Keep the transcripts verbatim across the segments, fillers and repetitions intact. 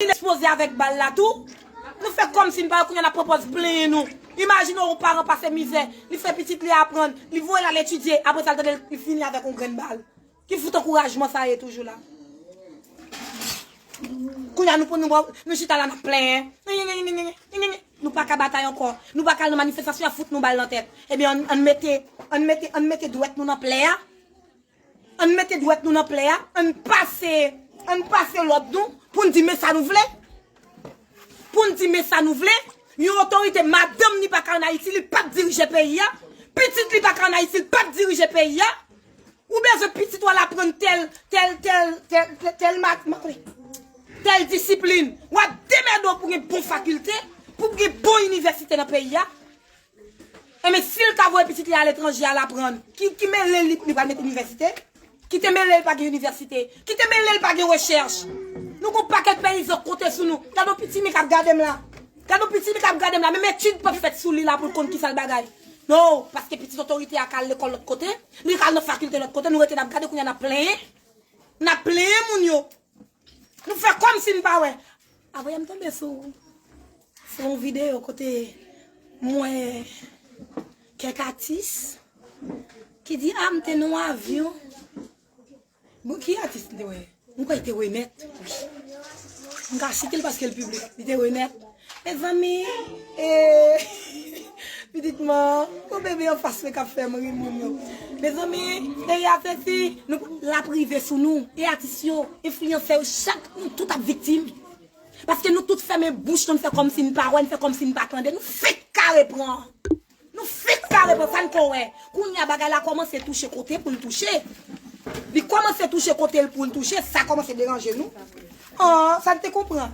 Li ekspoze avèk bal la tou. Nou fè kòmsi n pa wè, kounye a n ap pran pòz plenyen nou. Imajine yon paran pase mizè, li fè pitit li aprann, li voye l al etidye, apre sa l tande li fini avèk yon grenn bal. Ki fout ankourajman sa ye toujou la? Kounye a nou, nou, nou chita la n ap plenyen. Nou pa ka batay ankò. Nou pa ka al nan manifestasyon a fout nou bal nan tèt. Ebyen, ann, ann mete, ann mete, ann mete dwèt nou nan plè a. Ann mete dwèt nou nan plè a, ann pase, ann pase lòd nou pou n di men sa nou vle. Pou n di men sa nou vle, yon otorite, madanm li pa ka ann Ayiti, li p ap dirije peyi a, pitit li pa ka ann Ayiti, li p ap dirije peyi a. Ou bezwen pitit ou al aprann tèl, tèl, tèl, tèl, tèl, tèl mat-, mat-, tèl disiplin. W ap demède w pou gen bon fakilte, pou gen bon inivèsite nan peyi a. Enben, si l ka voye pitit li aletranje al aprann, ki, ki mele l li, li pral mete inivèsite? Ki te mele l pa gen inivèsite? Ki te mele l pa gen rechèch? Nou gon pakèt peyizan k konte sou nou. Gade yon pitimi k ap gade m la. Gade yon pitimi k ap gade m la. Menm etid p ap fèt sou li la pou l konn kisa l bagay. Non, paske pitit otorite a ka al lekòl lòt kote, li ka al nan fakilte lòt kote, nou rete n ap gade kounye a n ap plenyen. N ap plenyen moun yo. Nou fè kòmsi n pa wè. Apre yè m tonbe sou, sou yon videyo kote m wè kèk atis ki di, a, m te nan yon avyon. Bon, ki atis m te wè? M kwè te Renèt. Wi. M ka site l paske l piblik. Li te Renèt. Mezanmi, e, pitit man, gon bebe anfas mwen k ap fè m ri moun yo. Mezanmi, peyi a sesi, nou, l ap rive sou nou. E atis yo, enfliyansè yo, chak nou tout ap viktim. Paske nou tout fèmen bouch nou, n fè kòmsi n pa wè, n fè kòmsi n pa tande, nou fenk kare pran. Nou fenk kare pran, sa n ko wè. Kounye a bagay la kòmanse touche kote pou l touche. Li kòmanse touche kote l pou l touche, sa kòmanse deranje nou. An, sa n te konprann?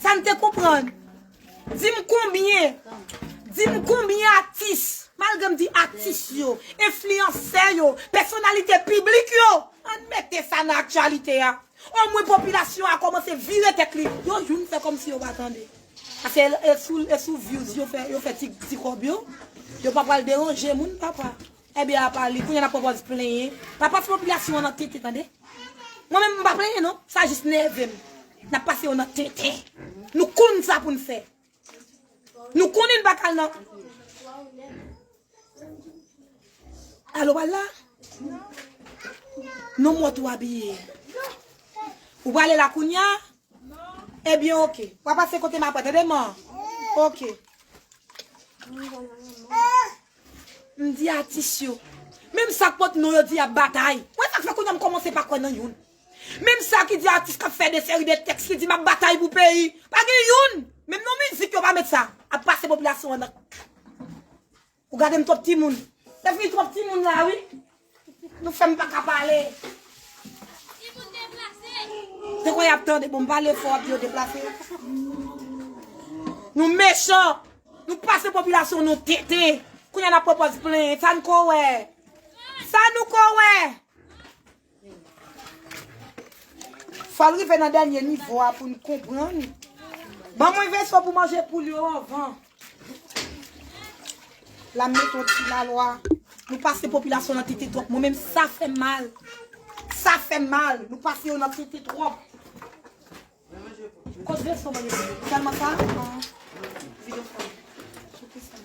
Sa n te konprann? Di m konbyen, di m konbyen atis, malgre m di atis yo, enfliyansè yo, pèsonalite piblik yo, ann mete sa nan aktyalite a. Omwen popilasyon an kòmanse vire tèt li. Yo youn fè kòmsi yo pa tande. Paske e sou, e sou views yo fè, yo fè ti, ti kòb yo. Yo pa pral deranje moun, papa. Ebyen, apa li, kounye a n ap pran pòz plenyen. Pa pase popilasyon an nan tenten, tande. Mwen menm, m pa plenyen, non. Sa jis nève m. N ap pase yo nan tenten. Nou konn sa pou n fè. Nou konnen n pa ka al nan. Alo, w al la? Non, mwen tou abiye. Ou prale la kounye a? Ebyen, oke. W a pase kote m apre, tande, man? Oke. M di atis yo. Menm sa k pot non yo di y ap batay. Wè sa k fè kounye a m kòmanse pa kwè nan youn. Menm sa ki di atis k ap fè de seri de tèks ki di m ap batay pou peyi. Pa gen youn. Menm nan mizik yo pa met sa. Ap pase popilasyon an nan. Ou gade m twòp timoun. Defini twòp timoun la, wi. Nou fè m pa ka pale. Te kwè y ap tande, bon, m pale fò, w ap di yo deplase. Nou mechan. Nou pase popilasyon nou tenten. Kounye a n ap pran pòz plenyen. Sa n ko wè? Sa nou ko wè? Fò l rive nan dènye nivo a pou n konprann. Ban mwen veso pou manje poul yo anvan. La m mete yon ti lalwa. Nou pase popilasyon nan tenten twòp. Mwen menm sa fè m mal. Sa fè m mal. Nou pase yo nan tenten twòp. Kot veso mwen mete? Sèlman sa? An. Videyo fò. Sou ki sa?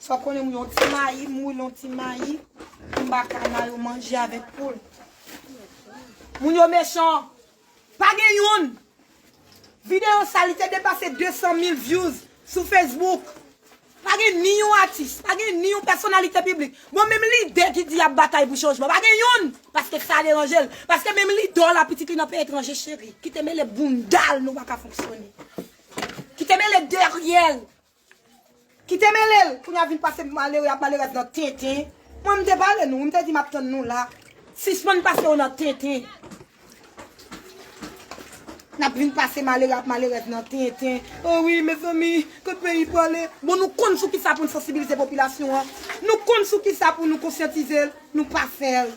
Sa w konnen m yon ti mayi, m woule yon ti mayi, m ba kana yo manje avèk poul. Moun yo mechan. Pa gen youn. Videyo sa, li te depase de san mil views sou Facebook. Pa gen ni yon atis, pa gen ni yon pèsonalite piblik. Bon, menm lidè ki di y ap batay pou chanjman, pa gen youn. Paske sa deranje l. Paske menm lidè w la, pitit li nan peyi etranje, cheri. Kite mele bounda l, nou pa ka fonksyone. Kite mele dèyè l. Kite mele l, kounye a vin pase malere ak malerèz nan tenten. Mwen, m te pale nou, m te di m ap tann nou la. Sispann pase yo nan tenten. N ap vin pase malere ak malerèz nan tenten. O wi, mezanmi, kot peyi prale? Bon, nou konn sou kisa pou n sansibilize popilasyon an. Nou konn sou kisa pou nou konsyantize l. Nou pa fè l.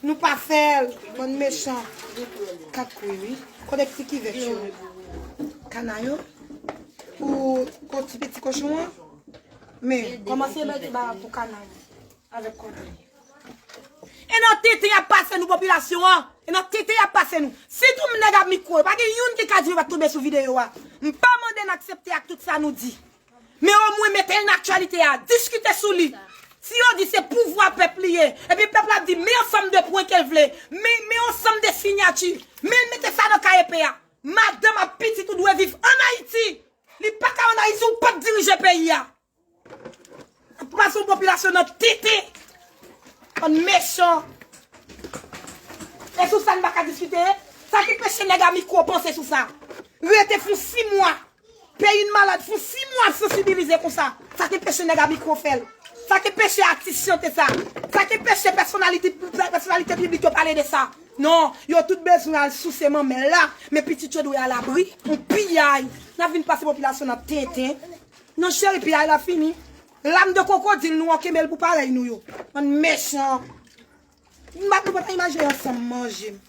Nou pa fè l, bann mechan. Kat kwi, wi. Kote ti kivèt yo? Kana yo? Pou, pou ti peti kochon an? Men, kòmanse mete ba pou kana yo. Avèk kòdèy. E nan tenten y ap pase nou popilasyon an. E nan tenten y ap pase nou. Si tou nèg ap mikwo yo, pa gen youn ki ka di yo pa t tonbe sou videyo a. M pa mande n aksepte ak tout sa nou di. Men omwen mete l nan aktyalite a, diskite sou li. Si yo di se pouvwa pèp li ye, epi pèp la di men ansanm de pwen ke l vle, men, men ansanm de sinyati, men l mete sa nan K E P a. Madanm ak pitit ou dwe viv ann Ayiti. Li pa ka ann Ayiti, ou p ap dirije peyi a. N ap pase yon popilasyon nan tenten. Bann mechan. E sou sa n pa ka diskite? Sa ki peche nèg a mikwo panse sou sa? Rete fon sis mwa. Peyi n malad, fon sis mwa ap sansibilize konsa. Sa ki peche nèg a mikwo fè l? Sa ki peche atis chante sa? Sa ki peche pèsonalite, pèsonalite piblik yo pale de sa? Non, yo tout bezwen al souse manmèl la, men pitit yo dwe alabri. Yon piyay. N ap vin pase popilasyon nan tenten. Non, cheri, piyay la fini. Lam de kwokodil nou an kenbe l pou parèy nou yo. Bann mechan. Nou pa, nou pa ta imajine jan sa m manje m.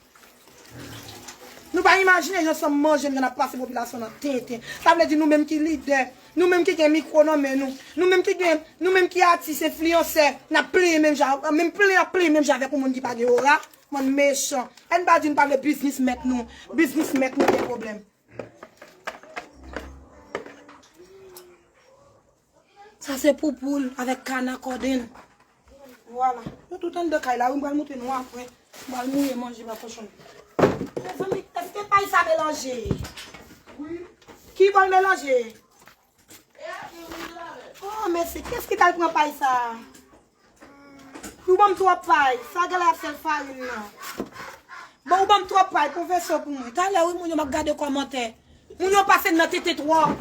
Nou pa imajine jan sa m manje m, jan n ap pase popilasyon nan tenten. Sa vle di nou menm ki lidè, nou menm ki gen mikwo nan men nou, nou menm ki gen, nou menm ki atis, enfliyansè, n ap plenyen menm jan, menm plenyen ap plenyen menm jan avèk yon moun ki pa gen ora. Bann mechan. Ann pa di n pa vle biznis mèt nou. Biznis mèt nou gen pwoblèm. Sa se pou poul avèk kana kòden. Vwala. Yo tout anndan kay la, wi, m pral montre nou apre. M pral mouye manje pa kochon. Mezanmi, èske pay sa melanje? Ki bò l melanje? Oh, mèsi. Kiyès ki t al pran pay sa? Ou ban m twòp pay. Sa genlè ap sèl farin nan. Bon, ou ban m twòp pay, pwofesè pou mwen. Talè, wi, moun yo, m ap gade kòmantè. Moun yo pase m nan tenten twòp.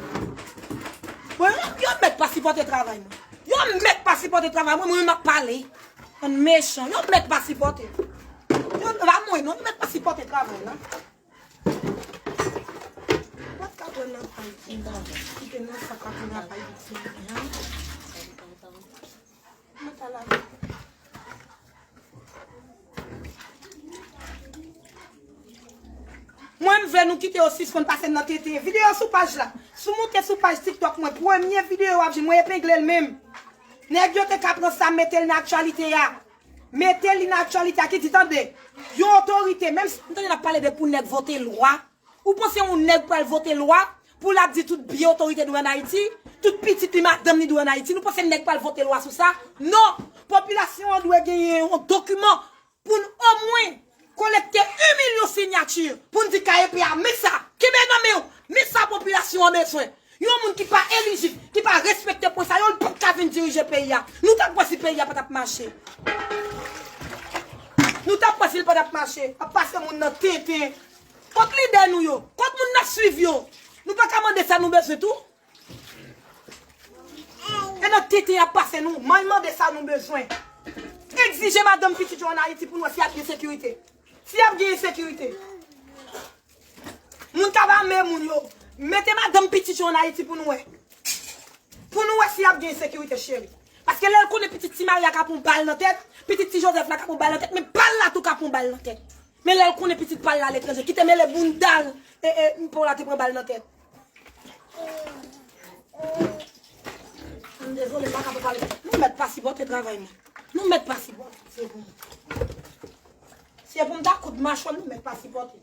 Bon, yo, yo mèt pa sipòte travay mwen. Yo mèt pa sipòte travay mwen, mwen menm m ap pale. Bann mechan, yo mèt pa sipòte. Yo, pa mwen non, yo mèt pa sipòte travay la. Mwen ka pran nan pay ki ba, kite nan sa ka pran nan pay ki ti mwen an. Mwen ta lave. Mwen, m vle nou kite yo sispann pase m nan tenten. Videyo sou paj la. Si w moute sou paj TikTok mwen, premye videyo w ap jwenn, mwen epengle l menm. Nèg yo te ka pran sa, mete l nan aktyalite a. Mete li nan aktyalite a ki di, tande, yon otorite, menm si m tande n ap pale de pou nèg vote lwa, ou panse yon nèg pral vote lwa pou l ap di tout byen otorite dwe ann Ayiti, tout pitit li, madanm li dwe ann Ayiti? Nou panse nèg pral vote lwa sou sa? Non! Popilasyon an dwe genyen yon dokiman pou n omwen kolekte yon milyon sinyati pou n di K E P a, men sa, kenbe nan men w, men sa popilasyon an bezwen. Yon moun ki pa elijib, ki pa respekte pwen sa yo, li p ap ka vin dirije peyi a. Nou t ap wè si peyi a pa t ap mache. Nou t ap wè si l pa t ap mache. Ap pase moun nan tenten. Kot lidè nou yo? Kot moun n ap swiv yo? Nou pa ka mande sa nou bezwen tou? E nan tenten y ap pase nou. Mande sa nou bezwen. Egzije madanm pitit yo ann Ayiti pou n wè si y ap gen sekirite. Si y ap gen ensekirite. Moun k ap ame moun yo, mete madanm pitit yo ann Ayiti pou nou wè. Pou nou wè si y ap gen ensekirite, cheri. Paske lè l konnen pitit Ti Mari a ka pran bal nan tèt, pitit Ti Jozèf la ka pran bal nan tèt, men pa l la tou ka pran bal nan tèt. Men lè l konnen pitit pa l la aletranje, kite mele bounda l, e, e, pou l la te pran bal nan tèt. M dezole, m pa ka pale. Nou mèt pa sipòte travay mwen. Nou mèt pa sipòte. Se pou mwen. Se pou m ta kout machwè, nou mèt pa sipòte.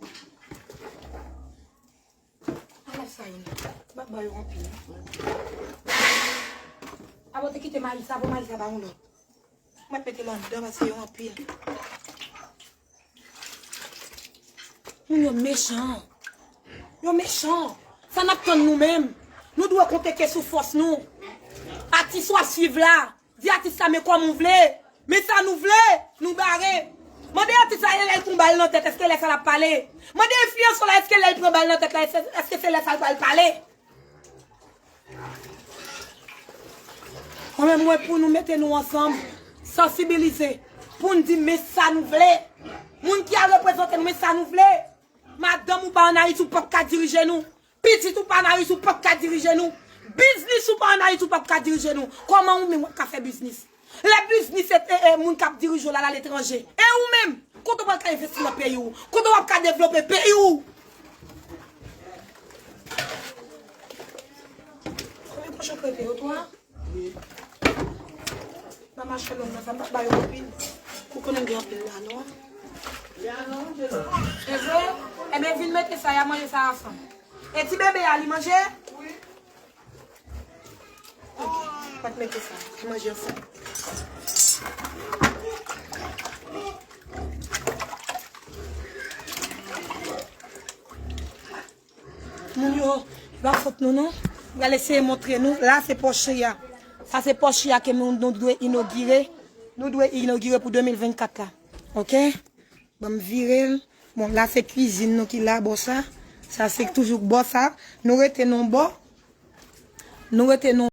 Ala sa yo. M ap ba yo anpil. Abo te kite mayi sa, pou mayi sa ba yon lòt. M ap mete l anndan, paske yo anpil. Moun yo mechan. Yo mechan. Sa n ap tann nou menm? Nou dwe konte ke sou fòs nou. Atis w ap swiv la, di atis la men kòman w vle. Men sa nou vle, nou bare. Mande atis la lè l pran bal nan tèt, èske lè sa l ap pale? Mande enfliyansè la, èske lè l pran bal nan tèt la, èske, èske se lè sa l pral pale? Mwen menm, mwen pou nou mete nou ansanm, sansibilize, pou n di men sa nou vle. Moun ki al reprezante nou, men sa nou vle. Madanm ou pa ann Ayiti, ou p ap ka dirije nou. Pitit ou pa ann Ayiti, ou p ap ka dirije nou. Biznis ou pa ann Ayiti, ou p ap ka dirije nou. Kòman ou menm w ap ka fè biznis? Lè biznis e, e, e moun k ap dirije w la, l aletranje. E ou menm? Kote w pral ka envesti nan peyi w? Kote w ap ka devlope peyi w? Konbyen kochon k rete yo? Twa? Nan mache long nan sa, m pa ba yo anpil. Ou konnen m Anpil la non. Se vre? Ebyen vin mete sa, y a manje sa ansanm. E ti bebe a li manje? Ok, pa t mete sa. Y a manje ansanm. Moun yo, e pa fòt nou non. Y al eseye montre nou. La se pòch a. Sa se pòch a ke nou, nou dwe inogire. Nou dwe inogire pou de mil vennkat la. Ok? Ban m vire l. Bon, la se kwizin nou ki la, bò sa. Sa se toujou bò sa. Nou rete nan bò. Nou rete nan